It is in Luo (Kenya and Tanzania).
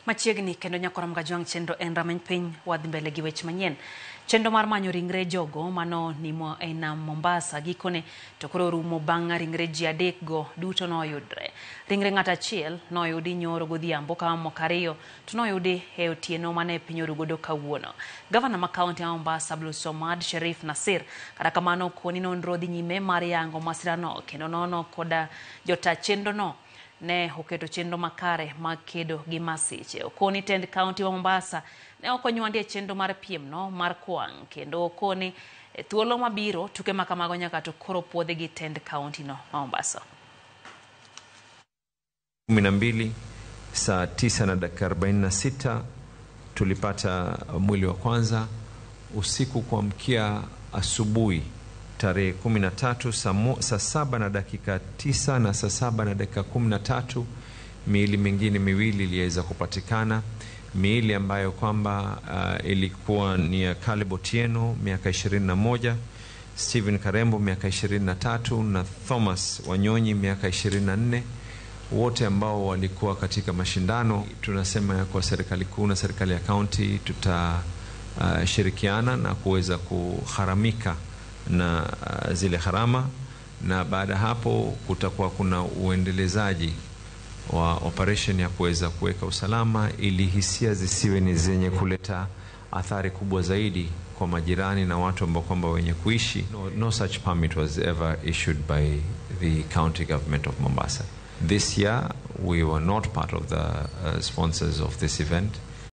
Machiegni kendo nyakora Mgajwang' chenro en rameny piny wadhi mbele gi weche manyien. Chenro mar manyo ringre jogo mano nimo e nam Mombasa gikone to koro rumo bang' ringre ji adek go duto noyudre. Ringre ng'ato achiel noyudi nyoro godhiambo ka mamoko ariyo to noyudi e otieno mane piny oru godo kawuono. Gavana ma kaunti ma Mombasa Abdulswamad Sherif Nasir kata kamano okoni nonro dhi nyime mar yango masirano kendo nono koda jota chenro no ne oketo chenro makare mag kedo gi masiche. Okoni tend kaunti ma Mombasa ne ok onywandi e chenro mar piemno mar kwang' kendo okoni e thuolo mabiro tuke ma kamago nyaka to koro puodhi gi tend kaunti no ma Mombasa. 12 saa 9 na dakika 46 tulipata mwili wa kwanza. Usiku kuamkia asubuhi tarehe 13 saa 7 na dakika 9 na saa 7 na dakika 13 miili mingine miwili iliweza kupatikana, miili ambayo kwamba ilikuwa ni ya Caleb Otieno miaka 21, Stephen Karembo miaka 23 na Thomas Wanyonyi miaka 24, wote ambao walikuwa katika mashindano. Tunasema ya kwa serikali kuu na serikali ya kaunti tutashirikiana na kuweza kuharamika na zile gharama, na baada hapo kutakuwa kuna uendelezaji wa operation ya kuweza kuweka usalama ili hisia zisiwe ni zenye kuleta athari kubwa zaidi kwa majirani na watu ambao kwamba wenye kuishi. No, no such permit was ever issued by the county government of Mombasa. This year we were not part of the sponsors of this event.